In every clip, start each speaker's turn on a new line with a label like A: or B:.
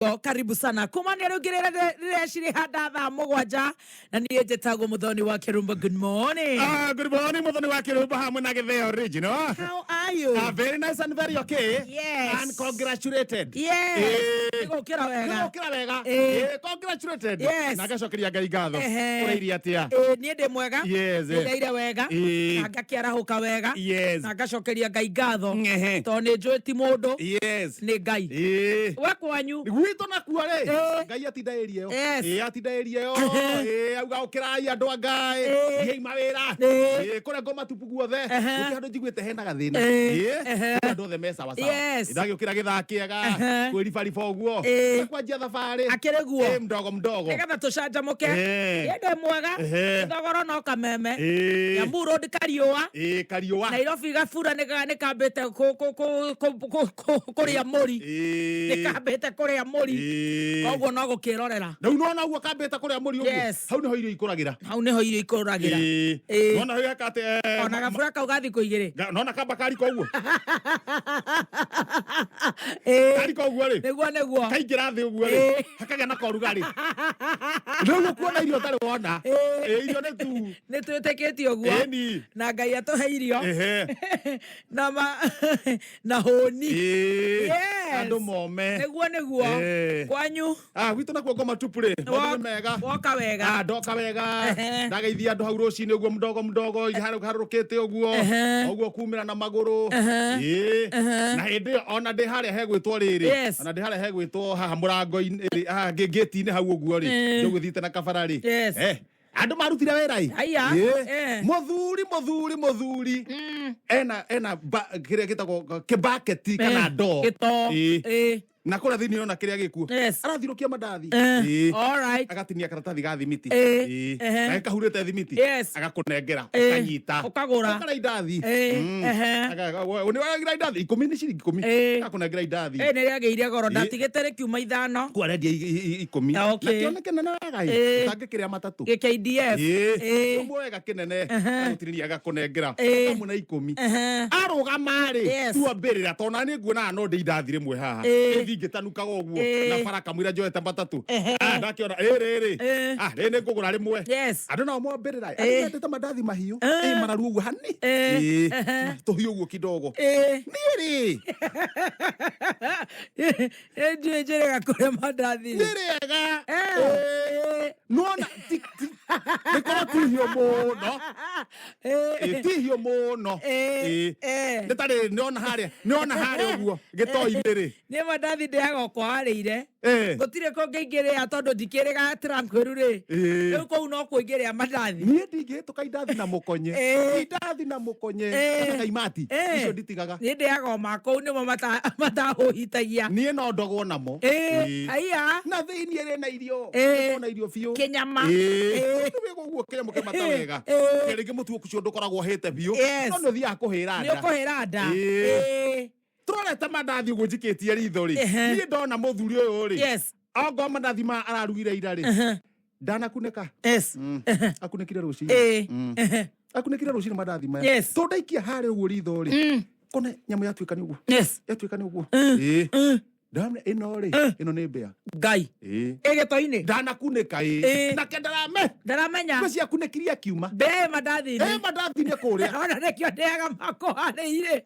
A: Karibu sana kumania rä u ngä rä cirä handa thaa 7 na niä njätagwo Muthoni wa Kĩrumba. Good morning.
B: Ah, good morning, Muthoni wa Kirumba hamwe na Githeo Original.
A: How are you?
B: Ah, very nice and very okay. And congratulated.
A: Nä gå kä ra wega.
B: Nĩgũkĩra wega. Congratulated. Na ngacokeria Ngai ngatho. Ũrairie atĩa?
A: Niä ndä mwega. Ndäire wega na ngakä wega na ngacokeria Ngai ngatho tondå nä njå ti må ndå nä Ngai. We kwanyu?
B: Gwitũ nakuo rĩ, Ngai atinda ĩria ĩyo. Atinda ĩria ĩyo. Auga ũkĩrai andũ a Ngai. Thiĩi mawĩra. Kũrĩa ngoma tupu guothe. Gũtirĩ handũ njiguĩte hena gathĩna. Andũ othe me sawa sawa. Ndagĩũkĩra gĩthaa kĩega. Kwĩribariba ũguo. Na kwanjia thabarĩ.
A: Akĩrĩ guo.
B: Mdogo mdogo.
A: Nĩgetha tũcanjamũke. Niĩ ndĩ mwega. Thogoro no kameme. Kiambu Road kariũa.
B: Kariũa.
A: Nairobi gabura nĩ kambĩte kũrĩa mũri. Nĩ kambĩte kũrĩa mũri. Koguo no gũkĩrorera.
B: Rĩu nona ũguo kambĩte kũrĩa mũri ũguo. Hau nĩho irio ikũragĩra.
A: Hau nĩho irio ikũragĩra.
B: Nona hau heka atĩ
A: Ona gabura kau ga thikũ 2.
B: Nona kamba kariko ũguo. Kariko ũguo rĩ.
A: Nĩguo.
B: Kaingĩra thĩ ũguo rĩ. Hakagĩa na korugarĩ. Rĩu ũkuona irio ũtarĩ wona. Irio nĩ tu.
A: Nĩ twĩtĩkĩtie ũguo.
B: Ĩni.
A: Na Ngai atũhe irio. Na ma na hũni.
B: Andũ mome.
A: Nĩguo. Kwanyu?
B: Ah, gwitũ nakuo ngoma tupu rĩ. Maũndũ nĩ mega.
A: Woka wega.
B: Ah, ndoka wega. Ndageithia andũ hau rũcinĩ ũguo mdogo mdogo harũrũkĩte ũguo. Ũguo kumĩra na magũrũ. Na hĩndĩ ĩyo ona ndĩ harĩa hegwĩtwo rĩrĩ. Ona ndĩ harĩa hegwĩtwo haha mũrango-inĩ rĩ, haha ngĩti-inĩ hau ũguo rĩ. Ndũgũthiĩte na kabara rĩ. Andũ marutire wĩra ĩ.
A: Haiya.
B: Mũthuri mũthuri mũthuri ena kĩrĩa gĩtagwo kĩbaketi kana ndoo.
A: Gĩtoo.
B: Na kũrĩa thĩinĩ ona kĩrĩa gĩkuo. Arathirũkia mandathi.
A: All right.
B: Agatinia karatathi ga thimiti. Na gĩkahurĩte thimiti. Agakũnengera ũkanyita.
A: Ũkagũra.
B: Ũkara indathi. Nĩ wagĩra indathi 10 nĩ ciringi 10. Agakũnengera indathi.
A: Nĩ rĩagĩire goro ndatigĩte rĩkiuma 5.
B: Kuo arendia 10. Na kĩone kĩnene wega ĩ. Ũtangĩkĩrĩa matatũ.
A: Gĩ KDF.
B: Ũmwe wega kĩnene. Agũtinĩria agakũnengera. Kamwe na 10. Arũgama rĩ. Tuambĩrĩra tondũ na nĩ nguonaga no ndĩ indathi rĩmwe haha. Ngĩtanukaga ũguo na bara kamũira njoete matatũ. Ndakĩona rĩrĩ. Rĩrĩ nĩ ngũgũra rĩmwe. Andũ nao mombĩrĩra. Andũ mendete mandathi mahiũ. Mararu ũguo hani. Tũhiũ ũguo kidogo. Niĩ rĩ.
A: Ndiũĩ njĩrĩga kũrĩa mandathi.
B: Nĩ rĩega. Nĩwona rĩkorwo ti hiũ mũno. Ti hiũ mũno. Nĩ tarĩ nĩona harĩa nĩona harĩa ũguo gĩtoi-inĩ rĩ.
A: Niĩ mandathi ndĩaga o kwa warĩire. Gũtirĩ kũngĩ ingĩrĩa tondũ ndikĩrĩga Tranquil rĩ. Rĩu kũu no kuo ingĩrĩa mandathi.
B: Niĩ ndingĩhĩtũka indathi na mũkonye. Indathi na mũkonye. Kana kaimati. Icio nditigaga.
A: Niĩ ndĩaga o ma kũu nĩmo matahũhitagia.
B: Niĩ no ndogwo namo.
A: Haiya.
B: Na thĩinĩ rĩ na irio. Na irio biũ.
A: Kĩnyama.
B: Tondũ wĩ ũguo kĩrĩa mũkĩmata wega. Rĩngĩ mũtu ũcio ndũkoragwo ũhĩte biũ. No nĩ ũthiaga kũhĩra nda.
A: Nĩ ũkũhĩra nda.
B: Turorete mandathi ũguo njikĩtie ritho rĩ. Niĩ ndona mũthuri ũyũ rĩ. Ongo mandathi ma ararugire ira rĩ. Ndanakunĩka. Akunĩkire rũcinĩ. Akunĩkire rũcinĩ mandathi maya. Tondũ ndaikia harĩa ũguo ritho rĩ. Kone nyamũ yatuĩka nĩ ũguo. Yatuĩka nĩ ũguo. Ndamenya ĩno rĩ, ĩno nĩ mbĩa.
A: Ngai. Ĩgĩto-inĩ.
B: Ndanakunĩka ĩ. Nake ndarame.
A: Ndaramenya.
B: Kwĩ ciakunĩkirie akiuma.
A: Mbĩa ĩ mandathi-inĩ.
B: Ĩ mandathi-inĩ kũrĩa.
A: Ona nĩkĩo ndĩaga makũharĩire.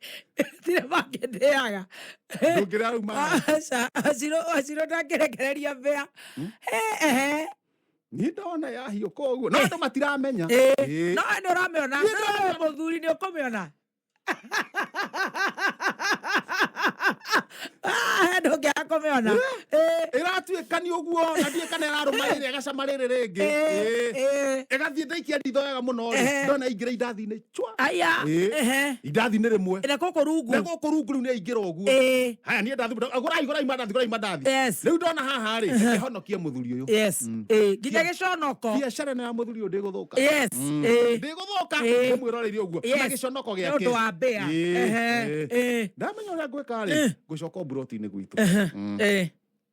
A: Tirĩ mangĩ ndĩaga.
B: Ndũngĩrĩa rĩu maya.
A: Aca, Wacirũ ndangĩrekereria mbĩa.
B: Niĩ ndona yahiũka ũguo. No andũ matiramenya.
A: No nĩ ũramĩona. Mũthuri nĩ ũkũmĩona. Ndũngĩaga kũmĩona.
B: Ĩratuĩka nĩ ũguo na ndiũĩ kana ĩrarũma rĩrĩ ĩgacama rĩrĩ rĩngĩ. Ĩgathiĩ ndaikia ritho wega mũno rĩ. Ndona ĩingĩra indathi-inĩ chwa.
A: Aya.
B: Indathi-inĩ rĩmwe.
A: Na gũkũ rungu.
B: Na gũkũ rungu rĩu nĩ aingĩra ũguo. Haya niĩ ndathi gũrai gũrai mandathi gũrai mandathi. Rĩu ndona haha rĩ ngĩhonokie mũthuri ũyũ.
A: Nginya gĩconoko.
B: Biacara ĩno ya mũthuri ũyũ ndĩgũthũka. Ndĩgũthũka. Ndĩmwĩroreire ũguo. Na gĩconoko gĩake.
A: Nĩ ũndũ wa mbĩa.
B: Ndamenya ũrĩa ngwĩka rĩ, ngũcoka mburoti-inĩ gwitũ.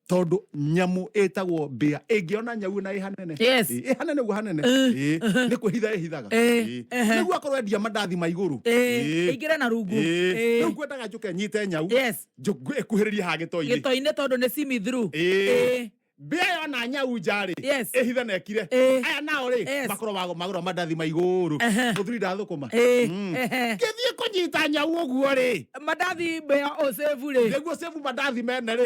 B: Tondu nyamu ĩtagwo mbĩa ĩngĩona nyau na ĩ hanene. Ĩ hanene ũguo hanene. Nĩ kwĩhitha ĩhithaga. Nĩguo akorwo endia mandathi ma igũrũ.
A: Ĩingĩre na rungu.
B: Rĩu ngwendaga njũke nyite nyau ĩkuhĩrĩrie haha gĩto-inĩ.
A: Gĩto-inĩ tondũ nĩ see me through.
B: Mbĩa yona nyau nja rĩ, ĩhithe na ĩkire. Aya nao rĩ, makorwo magũra mandathi ma igũrũ. Mũthuri ndathũkũma. Ngĩthiĩ kũnyita nyau ũguo rĩ,
A: Mandathi mbĩa ũcĩbu rĩ,
B: nĩguo save mandathi mene rĩ,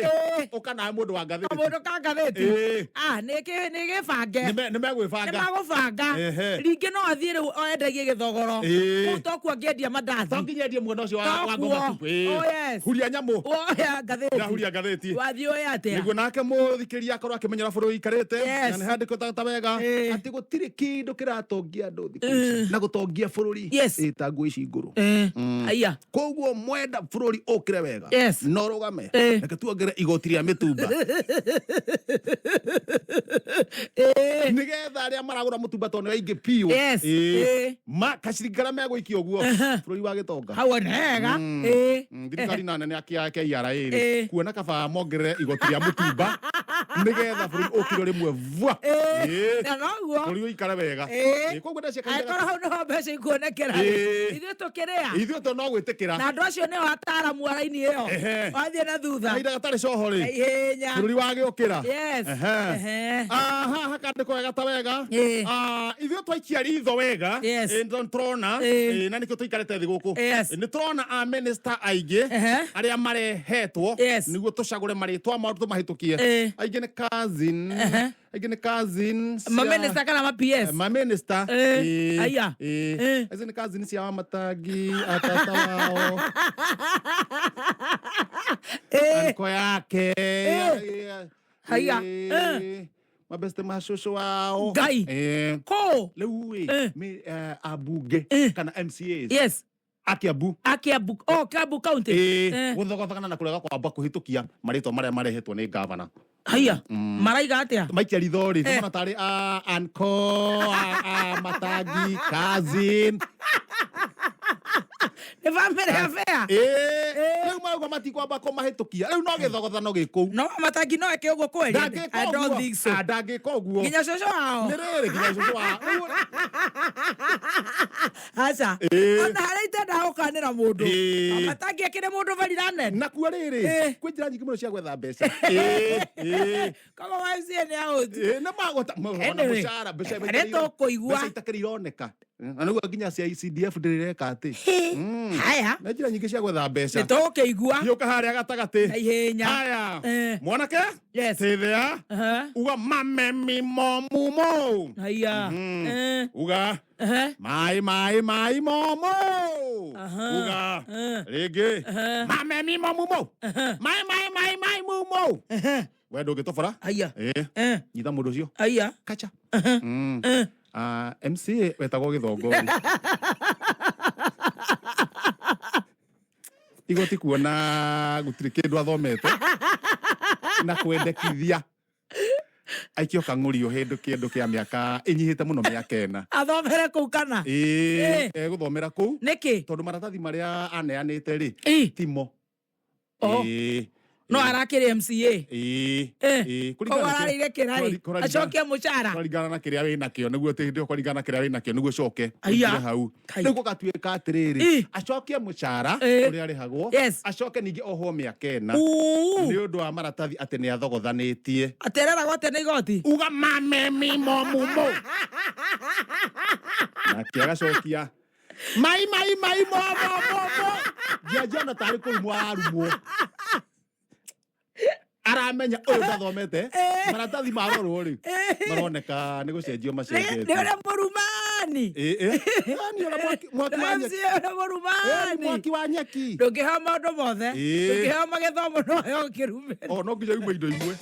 B: ũka nawe mũndũ wa ngathĩti.
A: Mũndũ ka ngathĩti. Ah, nĩ gĩbange.
B: Nĩ megwĩbanga.
A: Nĩ magũbanga. Ringĩ no athiĩ rĩu endagie gĩthogoro. Kũu tokuo angĩendia mandathi.
B: To nginya endie mwena ũcio wa
A: Tokuo.
B: ngoma tu.
A: Oh, yes.
B: Huria nyamũ.
A: Woya ngathĩti.
B: Ndahuria ngathĩti.
A: Wathiĩ ũĩ atĩa?
B: Nĩguo nake mũthikĩria akorwo akĩmenya ũrĩa bũrũri ũikarĩte. Na nĩ handĩkwo ta wega atĩ gũtirĩ kĩndũ kĩratongia andũ thikũ ici na gũtongia bũrũri ta nguo ici ngũrũ.
A: Aya.
B: Koguo mwenda bũrũri ũkĩre wega no rũgame, reke tuongerere igoti rĩa mĩtumba nĩgetha arĩa maragũra mũtumba tondũ nĩ aingĩ biũ. Ma kaciringi karĩa megũikia ũguo bũrũri wa gĩtonga.
A: Hau nĩ hega.
B: Thirikari na nene a KRA rĩ, kuona kaba mongerere igoti rĩa mũtumba nĩgetha bũrũri ũkire rĩmwe vua.
A: Na noguo.
B: Bũrũri ũikare wega. Koguo ndacia kahinda
A: Angĩkorwo hau nĩho mbeca ikuonekera, ithuĩ tũkĩrĩa.
B: Ithuĩ to no gwĩtĩkĩra.
A: Na andũ acio nĩo ataramu a raini ĩyo. Wathiĩ na thutha.
B: Kahinda gatarĩ coho rĩ,
A: Ihenya.
B: bũrũri wagĩũkĩra.
A: Yes.
B: Aha, hakandĩkwo wega ta wega. Ah, ithuĩ twaikia ritho wega, nĩ tũrona, na nĩkĩo tũikarĩte thĩ gũkũ, nĩ tũrona a minister aingĩ arĩa marehetwo nĩguo tũcagũre marĩtwa mao tũmahĩtũkie. Aingĩ nĩ cousin, aingĩ nĩ cousin
A: Maminista kana ma PS?
B: Maminista.
A: Aya.
B: Acio nĩ cousin cia Wamatangi, atata wao, anko yake.
A: Haya.
B: Mabeste ma cũcũ wao.
A: Ngai. Kũ?
B: Rĩu ĩ, ambunge kana MCAs a Kiambu.
A: A Kiambu. Oh, Kiambu County.
B: Gũthogothagana na kũrega kwamba kũhĩtũkia marĩtwa marĩa marehetwo nĩ gavana.
A: Haya. Maraiga atĩa?
B: Maikia ritho rĩ, nĩmona tarĩ a anko a Matangi cousin.
A: Nĩ family affair.
B: Rĩu marauga matikwamba kũmahĩtũkia, rĩu no gĩthogothano gĩ kũu.
A: No Matangi no eke ũguo kweli?
B: Ndangĩka
A: I don't
B: ũguo.
A: think so.
B: Ah, ndangĩka ũguo.
A: Nginya cũcũ wao.
B: Nĩ rĩrĩ nginya cũcũ wao.
A: Aca. Ona harĩa itendaga gũkanĩra mũndũ. Matangi akĩrĩ mũndũ very learned.
B: Nakuo rĩrĩ, kwĩ njĩra nyingĩ mũno cia gwetha mbeca.
A: Koguo YMCA nĩ out.
B: Nĩ magota
A: Anyway,
B: mũcara mbeca
A: harĩa tũkũigua.
B: Mbeca itakĩrĩ ironeka na nĩguo nginya cia CDF ndĩrĩreka atĩ
A: Haya.
B: Na njĩra nyingĩ cia gwetha mbeca.
A: Nĩ tũgũkĩigua.
B: Hiũka harĩa gatagatĩ.
A: Na ihenya.
B: Haya, mwanake. Tithia. Uga mamemi momumo.
A: Haya.
B: Uga mai mai mai momo. Uga rĩngĩ mamemi momumo, mai mai mai mai mumo. We ndũngĩtobora.
A: Haya.
B: Nyita mũndũ ũcio.
A: Haya.
B: Kacha. Ah, MCA wetagwo Gĩthongori igoti kuona gũtirĩ kĩndũ athomete na kwendekithia aikio kang'ũrio hĩndũ kĩndũ kĩa mĩaka ĩnyihĩte mũno mĩaka 4.
A: Athomere kũu kana?
B: Ĩĩ, egũthomera kũu.
A: Nĩkĩ?
B: Tondũ maratathi marĩa aneanĩte rĩ, timo.
A: Oh. No arakĩrĩ MCA.
B: Ĩĩ,
A: Koguo
B: kũringana na
A: ararĩire kĩra rĩ, acokie mũcara.
B: Kũringana na kĩrĩa wĩnakĩo nĩguo hĩndĩ ĩyo kũringana na kĩrĩa wĩnakĩo nĩguo ũcoke
A: Aya.
B: ũingĩre hau.
A: Kai.
B: Rĩu gũgatuĩka atĩrĩrĩ, acokie mũcara ũrĩa arĩhagwo, acoke ningĩ ohwo mĩaka 4 nĩ ũndũ wa maratathi atĩ nĩ athogothanĩtie.
A: Atĩ areragwo atĩa nĩ igoti?
B: Uga mamemi momumo, nake agacokia mai mai mai mo mo mo mo. Ngianjiona tarĩ kũrumwo ararumwo, aramenya ũyũ ndathomete. Maratathi marorwo rĩ, maroneka nĩ gũcenjio
A: Nĩ
B: macenjetie.
A: ũrĩa mũrumani.
B: Ĩ, ni ũrĩa mwaki wa nyeki.
A: MCA ũrĩa
B: Ĩ,
A: mũrumani.
B: Mwaki wa nyeki.
A: Ndũngĩheo maũndũ mothe. Ndũngĩheo magĩthomo no heo kĩrume.
B: O no nginya ume indo imwe.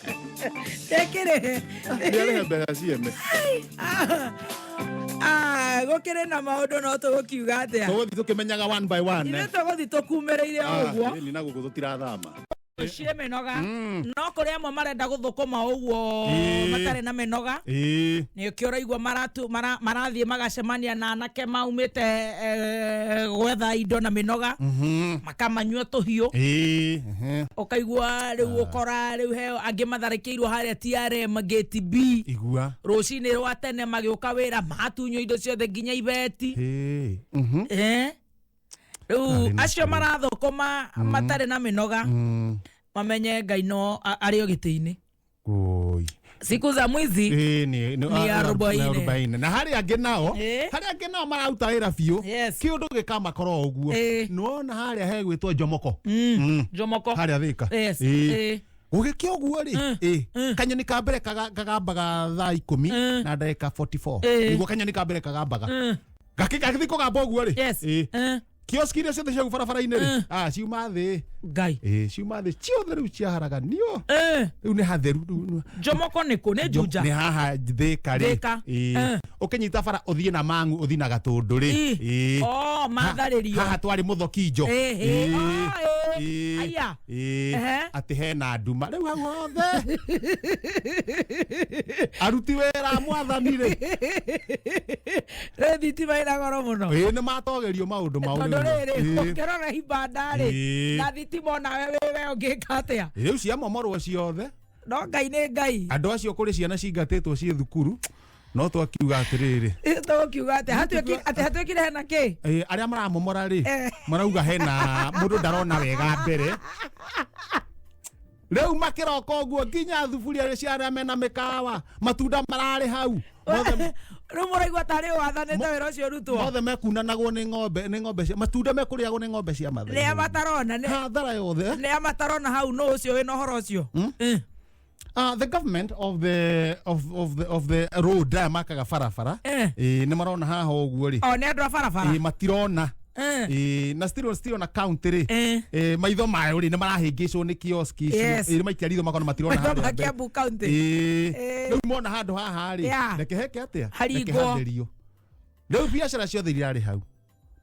A: Ĩkĩrĩhe.
B: Nĩ arĩhe mbeca ciene.
A: Ah, gũkĩrĩ na maũndũ no tũgũkiuga atĩa?
B: Tũgũthiĩ tũkĩmenyaga one by one.
A: Ithuĩ tũgũthiĩ tũkumĩrĩire o ũguo.
B: Ni na gũkũ tũtirathama.
A: Ciĩ mĩnoga, no kũrĩ amwe marenda gũthũkũma ũguo matarĩ na mĩnoga. Nĩ ũkĩo ũraigua marathiĩ magacemania na anake maumĩte gwetha indo na mĩnoga, makamanyua tũhiũ. Ũkaigua rĩu ũkora rĩu he angĩ matharĩkĩirwo harĩa TRM gate B.
B: Igua.
A: Rũcinĩ rwa tene magĩũka wĩra, matunywo indo ciothe nginya ibeti. Rĩu acio marathũkũma matarĩ na mĩnoga, mamenye Ngai no arĩ o gĩtĩ-inĩ.
B: Oi.
A: Siku za mwizi
B: Ni
A: 40.
B: 40. Na harĩ angĩ nao, harĩ angĩ nao mararuta wĩra biũ. Kĩũndũ gĩkamakora o ũguo. Nĩwona harĩa hegwĩtwo Jomoko.
A: Jomoko.
B: Harĩa Thĩka. Gũgĩkĩa ũguo rĩ, kanyoni ka mbere kagambaga thaa 10 na ndagĩka 44. Nĩguo kanyoni ka mbere kagambaga. Gagĩthiĩ kũgamba ũguo rĩ. Kioski iria ciothe cia barabara-inĩ rĩ, ciuma thĩ.
A: Ngai.
B: Ciuma thĩ ciothe rĩu ciaharaganio. Rĩu nĩ hatheru, rĩu
A: Jomoko nĩ kũ? Nĩ Juja?
B: Nĩ haha Thĩka rĩ.
A: Thĩka.
B: Ũkĩnyita bara ũthiĩ na Mang'u, ũthiĩ na Gatũndũ rĩ.
A: Oh, matharĩrio.
B: Haha twarĩ Mũthokinjo.
A: Oh. Aya.
B: Atĩ hena nduma. Rĩu hau hothe. Aruti wĩra a mwathani rĩ.
A: Rĩ thitima ĩna goro mũno.
B: Nĩ matogerio maũndũ mau
A: Tondũ
B: rĩu.
A: rĩrĩ, ũngĩrora ibanda rĩ, na thitima onawe wĩ we ũngĩka atĩa?
B: Rĩu ciamomorwo ciothe.
A: No Ngai nĩ Ngai.
B: Andũ acio kũrĩ ciana cingatĩtwo ciĩ thukuru, no twakiuga atĩrĩrĩ.
A: Tũkiuga atĩ atĩ hatuĩkire hena kĩ?
B: Arĩa maramomora rĩ, marauga hena mũndũ ndarona wega mbere. Rĩu makĩroka ũguo nginya thuburia cia arĩa mena mĩkawa, matunda mararĩ hau. Mothe
A: Rĩu mũraigua tarĩ wathanĩte wĩra ũcio ũrutwo.
B: Mothe mekunanagwo nĩ ng'ombe, nĩ ng'ombe cia matunda mekũrĩagwo nĩ ng'ombe cia Mathai.
A: Nĩ a matarona, nĩ
B: Hathara yothe.
A: Nĩ a matarona hau, nũ ũcio wĩna ũhoro ũcio?
B: The government of the of, of the of the road aya makaga barabara. Nĩ marona haha ũguo rĩ.
A: O nĩ andũ a barabara.
B: Matirona. Na still na county rĩ. Maitho mayo rĩ nĩ marahĩngĩcwo nĩ kioski icio. Nĩ maikia ritho makona matirona
A: Maitho
B: harĩa
A: ma
B: mbere.
A: Kiambu County.
B: Rĩu mona handũ haha rĩ. Reke heke atĩa? Reke
A: Haringwo.
B: hatherio. Rĩu biacara ciothe irarĩ hau.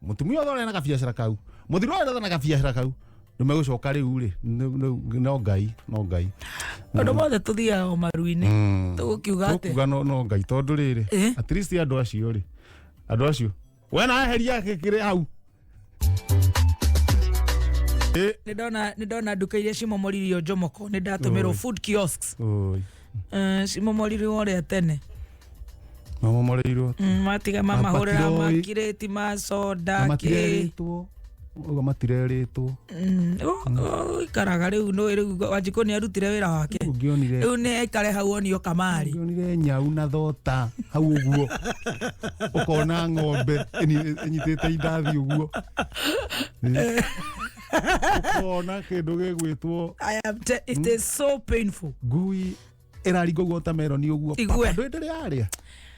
B: Mũtumia ũrĩa ũrĩa na gabiacara kau. Mũthuri ũrĩa ũrĩa na gabiacara kau. Nĩ megũcoka rĩu rĩ, no Ngai, no Ngai.
A: Ũndũ mothe tũthiaga o maru-inĩ. Tũgũkiuga atĩ.
B: Tũkuga no Ngai tondũ rĩrĩ. At least andũ acio rĩ. Andũ acio. We na eheria kĩrĩ hau.
A: Nĩ ndona nduka iria cimomoririo Jomoko, nĩ ndatũmĩrwo food kiosks. Cimomorirwo ũrĩa tene.
B: Mamomoreirwo.
A: Matiga mamahũrĩra
B: Matiroi.
A: makirĩti ma soda,
B: Na
A: kĩ.
B: matirerĩtwo. Ũguo matirerĩtwo.
A: Ũikaraga rĩu, nĩ rĩu Wanjikũ nĩ arutire wĩra wake.
B: Ũngĩonire.
A: Rĩu nĩ aikare hau onio kamarĩ.
B: Ũngĩonire nyau na thota hau ũguo. Ũkona ng'ombe ĩnyitĩte indathi ũguo. Ũkona kĩndũ gĩgwĩtwo.
A: I am it is so painful.
B: Ngui ĩraringa ũguo ta meroni ũguo.
A: Igue.
B: Papa, ndũĩ ndĩrĩ yarĩa.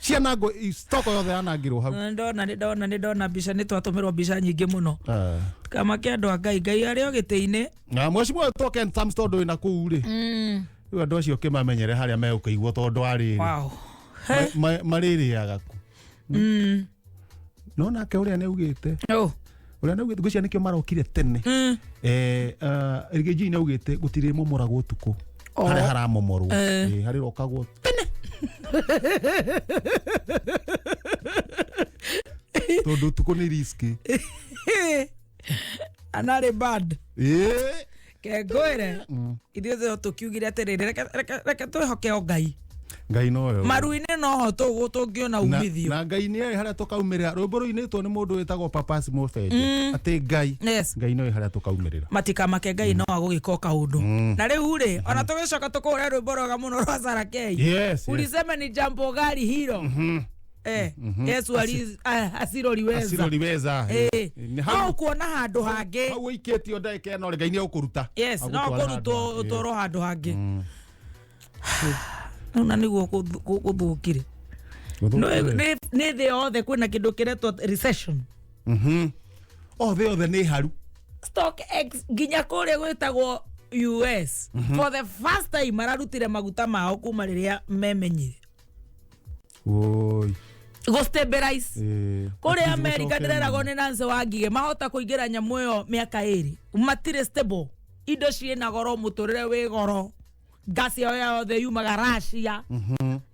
B: Ciana ngũ, stoko yothe yanangĩrwo hau.
A: Nĩ ndona, nĩ ndona, nĩ ndona mbica, nĩ twatũmĩrwo mbica nyingĩ mũno. Kama kĩa andũ a Ngai, Ngai arĩ o gĩtĩ-inĩ.
B: Na mheshimiwa wĩtwo Ken Sams tondũ wĩna kũu rĩ. Rĩu andũ acio ũkĩmamenyere harĩa megũkĩigwo tondũ arĩ rĩ.
A: Wow.
B: Marĩrĩaga ku. No nake ũrĩa nĩ augĩte.
A: Oh.
B: Ũrĩa nĩ augĩte, ngwĩciria nĩkĩo marokire tene. Rigiji nĩ augĩte gũtirĩ momoragwo ũtukũ. Harĩa haramomorwo. Harĩa rokagwo tene. Tondũ ũtukũ nĩ risky.
A: Anarĩ bad. Ke ngwĩre, ithuĩ othe tũkiugire atĩrĩrĩ, reke twĩhoke o Ngai.
B: Ngai nowe.
A: Maru-inĩ noho tũngĩona umithio.
B: Na Ngai nĩ arĩ harĩa tũkaumĩrĩra. Rwĩmbo rũinĩtwo nĩ mũndũ wĩtagwo Papas Mofeje. Atĩ Ngai. Ngai nowe harĩa tũkaumĩrĩra.
A: Matikamake Ngai no agũgĩka o kaũndũ. Na rĩu rĩ, ona tũgĩcoka tũkũhũre rwĩmbo rwega mũno rwa Sarah K. Ulisema ni jambo gari hilo. Yesu asiroliweza.
B: Asiroliweza. Nĩ hau.
A: No kuona handũ hangĩ.
B: Hau ũikĩtio ndagĩka ĩno rĩ, Ngai nĩ egũkũruta.
A: Yes, no
B: Agũtwara handũ
A: kũrutwo
B: hangĩ.
A: ũtwarwo handũ hangĩ. Rĩu na nĩguo gũthũkire.
B: Gũthũkire.
A: Nĩ thĩ yothe kwĩna kĩndũ kĩretwo recession.
B: O thĩ yothe nĩ haru.
A: Stock X nginya kũrĩa gwĩtagwo US. For the first time mararutire maguta mao kuma rĩrĩa memenyire.
B: Oi.
A: Go stabilize. Kũrĩa
B: At least
A: America
B: gũcoke
A: ndĩreragwo
B: nyuma.
A: nĩ Nancy Wangige mahota kũingĩra nyamũ ĩyo mĩaka ĩrĩ. Matirĩ stable. Indo ciĩna goro, mũtũrĩre wĩ goro, ngasi ĩyo yothe yumaga Russia.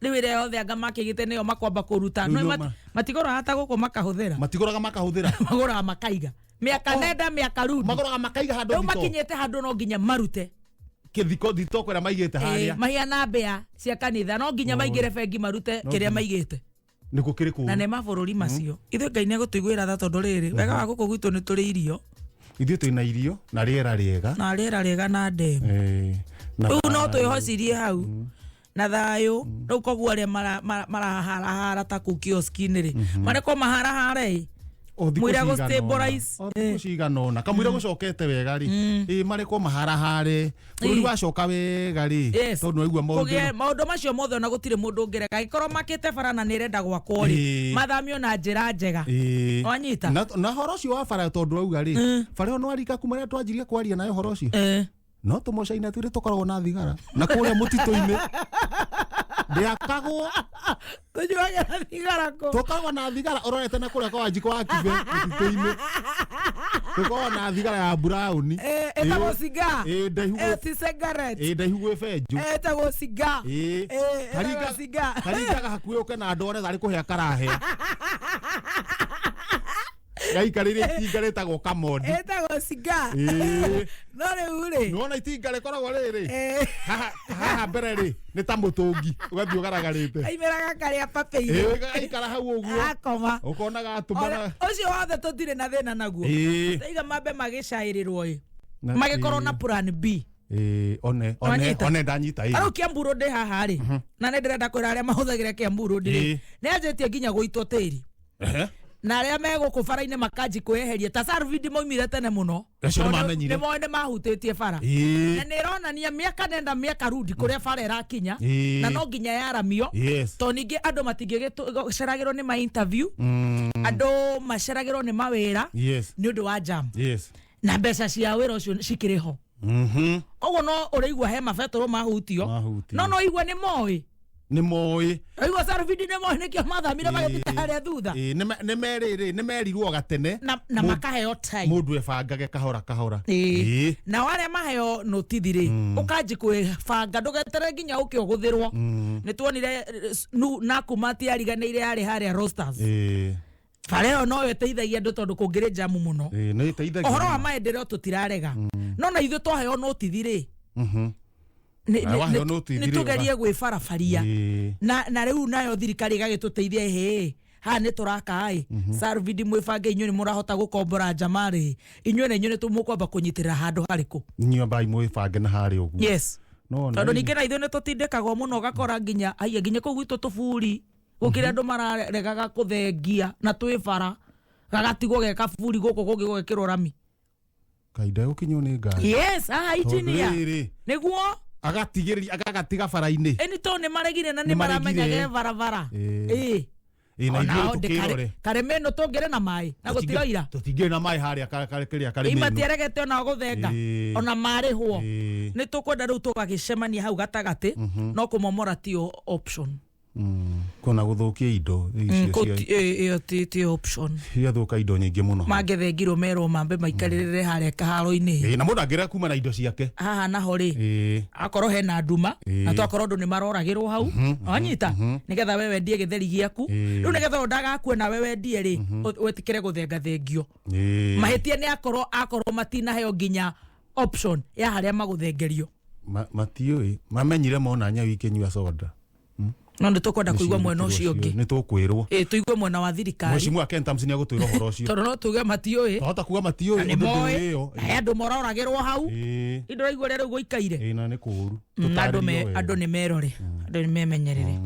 A: Rĩu ĩrĩa yothe anga makĩgĩte nĩyo makwamba kũruta.
B: Rĩu
A: No
B: nĩo
A: matigũraga ta gũkũ makahũthĩra.
B: Matigũraga makahũthĩra.
A: Magũraga makaiga mĩaka nenda mĩaka rudi.
B: Magũraga makaiga handũ
A: Rĩu
B: thito.
A: Makinyĩte handũ no nginya marute.
B: Kĩthiko thito kũrĩa maigĩte harĩa.
A: Mahiana mbĩa cia kanitha, no nginya maingĩre bengi marute
B: No
A: kĩrĩa
B: nginya.
A: maigĩte.
B: Nĩkũ kĩrĩ
A: Na
B: kũu.
A: nĩ mabũrũri macio ithuĩ Ngai nĩ egũtũiguĩra tha, tondũ rĩrĩ wega wa gũkũ gwitũ nĩ tũrĩ irio.
B: Ithuĩ twĩna irio na rĩera rĩega.
A: Na rĩera rĩega na ndemu.
B: Na
A: Rĩu no
B: thayũ.
A: twĩhocirie hau na thayũ. Rĩu koguo arĩa maraharahara ta kũu kioski-inĩ rĩ, marekwo maharahare ĩ.
B: O thikũ
A: Mũira gũ
B: cigana ũna.
A: stabilize.
B: O thikũ cigana ũna kamũira gũcokete wega rĩ, ĩ marekwo maharahare bũrũri wacoka wega rĩ, tondũ nĩwaigua maũndũ.
A: Kũgĩe maũndũ macio mothe, ona gũtirĩ mũndũ ũngĩrega angĩkorwo makĩte bara na nĩ ĩrenda gwakwo rĩ, mathamio na njĩra njega. Wanyita?
B: Na horo ũcio wa bara, tondũ rauga rĩ, bara ĩyo nwarika kuma rĩrĩa twanjirie kwaria nayo horo ũcio, no tũmocaina twĩrĩ tũkoragwo na thigara na kũrĩa mũtitũ-inĩ ndĩakagwo.
A: Tũnyuagĩra thigara kũ?
B: Tũkoragwo na thigara ũrorete na kũrĩa kwa Wanjikũ wa Kibe mũtitũ-inĩ, tũkoragwo na thigara ya burauni.
A: Ĩtagwo cigar.
B: Ndaihu.
A: Ti cigarette.
B: Ndaihu gwĩ benjũ.
A: Ĩtagwo cigar. Ĩtagwo cigar.
B: Karingaga hakuhĩ ũke na ndore tarĩ kũhĩa karahĩa gaikarĩire itinga rĩtagwo kamondi.
A: Ĩtagwo cigar. No rĩu rĩ,
B: Nĩwona itinga rĩkoragwo rĩrĩ haha haha mbere rĩ, nĩ ta mũtũngi ũgathiĩ ũgaragarĩte.
A: Aimĩraga karĩa papĩire.
B: Gaikara hau ũguo.
A: Akoma.
B: Ũkona gatũmana.
A: Ũcio wothe tũtirĩ na thĩna naguo. Taiga mambe magĩcaĩrĩrwo ĩ, magĩkorwo na plan B.
B: One one.
A: Wanyita?
B: One ndanyita ĩ.
A: Arau Kiambu Road haha rĩ, na nĩ ndĩrenda kwĩra arĩa mahũthagĩra Kiambu Road rĩ, nĩ anjĩtie nginya gũitwo tĩri, na arĩa me gũkũ bara-inĩ makanji kwĩyeheria ta Salvidi maumire tene mũno.
B: Acio nĩ
A: Tondũ
B: mamenyire.
A: nĩ moĩ nĩ mahutĩtie bara, na nĩ ĩronania mĩaka nenda mĩaka rudi kũrĩa bara ĩrakinya, na no nginya yaramio, tondũ ningĩ andũ matingĩgĩceragĩrwo nĩ ma interview, andũ maceragĩrwo nĩ mawĩra nĩ ũndũ wa jam, na mbeca cia wĩra ũcio cikĩrĩ ho. Koguo no ũraigua he mabetũrũ mahutio.
B: Mahutio.
A: No igua nĩ moĩ.
B: Nĩ moĩ.
A: Ũraigua Salvidi nĩ moĩ, nĩkĩo mathamire magĩthiĩ harĩa thutha.
B: Nĩ merĩrĩ nĩ merirwo gatene.
A: Na makaheo time.
B: Mũndũ ebangage kahora kahora.
A: Nao arĩa maheo notithi rĩ, ũkanji kwĩbanga, ndũgeterere nginya ũke ũgũthĩrwo. Nĩ tuonire Nakuma tiariganĩire yarĩ harĩa Rosters. Bara ĩyo noyo ĩteithagia andũ tondũ kũngĩrĩ jamu mũno.
B: Nĩ ĩteithagia.
A: Ũhoro wa maendeleo tũtirarega, no na ithuĩ twaheo notithi rĩ,
B: Na waheo notithi
A: nĩ
B: rĩ,
A: tũgerie gwĩbarabaria. Na rĩu nayo thirikari ĩgagĩtũteithia, hĩ haha nĩ tũraka ĩ Salvidi, mwĩbange inyuĩ nĩ mũrahota gũkombora njama rĩ, inyuĩ na inyuĩ nĩ mũkwamba kũnyitĩrĩra handũ harĩkũ.
B: Inyuĩ ambai mwĩbange na harĩa ũguo.
A: Yes.
B: No
A: Tondũ ningĩ na ithuĩ nĩ tũtindĩkagwo mũno, ũgakora nginya aiya nginya kũu gwitũ tũburi gũkĩrĩ andũ mararegaga kũthengia na twĩ bara gagatigwo ge kaburi gũkũ kũngĩ gũgekĩrwo rami.
B: Ngai ndegũkinywo nĩ ngari.
A: Yes, haha
B: Tondũ
A: engineer
B: rĩrĩ,
A: nĩguo
B: agatigĩrĩria agagatiga bara-inĩ.
A: Ĩni tondũ nĩ maregire na nĩ
B: Nĩ maregire.
A: maramenya ge barabara.
B: Na ithuĩ
A: Onao
B: tũkĩrore.
A: karĩma ĩno tũngĩrĩ na maĩ na gũtiroira.
B: Tũtingĩrĩ na maĩ harĩa kĩrĩa karĩma ĩno.
A: Matiaregete onao gũthenga. Ona marĩhwo. Nĩ tũkwenda rĩu tũgagĩcemania hau gatagatĩ, no kũmomora ti option.
B: Kona gũthũkia indo icio
A: Ĩyo ti option.
B: Ciathũka indo nyingĩ mũno.
A: Mangĩthengirwo merwo mambe maikarĩrĩre harĩa kaharo-inĩ.
B: Na mũndũ angĩrega kuma na indo ciake.
A: Haha naho rĩ, akorwo hena nduma, na twakorwo andũ nĩ maroragĩrwo hau, wanyita, nĩgetha we wendie gĩtheri gĩaku. Rĩu nĩgetha ũyũ ndagakue nawe wendie rĩ, wĩtĩkĩre gũthenga thengio. Mahĩtia nĩ akorwo matinaheo nginya option ya harĩa magũthengerio.
B: Matiũĩ mamenyire mona nyau ikĩnyua soda.
A: No nĩ tũkwenda kũigua mwena ũcio ũngĩ.
B: Nĩ tũkwĩrwo.
A: Tũigue mwena wa thirikari.
B: Mheshimiwa Ken Thompson nĩ agũtwĩra ũhoro ũcio.
A: Tondũ no tuge matiũĩ.
B: Twahota kuga matiũĩ
A: Na nĩ
B: ũndũ
A: moĩ.
B: ndũĩ ĩyo.
A: He andũ mororagĩrwo hau. Indo raigua ũrĩa rĩu gũikaire.
B: Na nĩ kũũru.
A: Andũ
B: Tũtarĩrio wega.
A: Andũ nĩ merore, andũ nĩ memenyerere.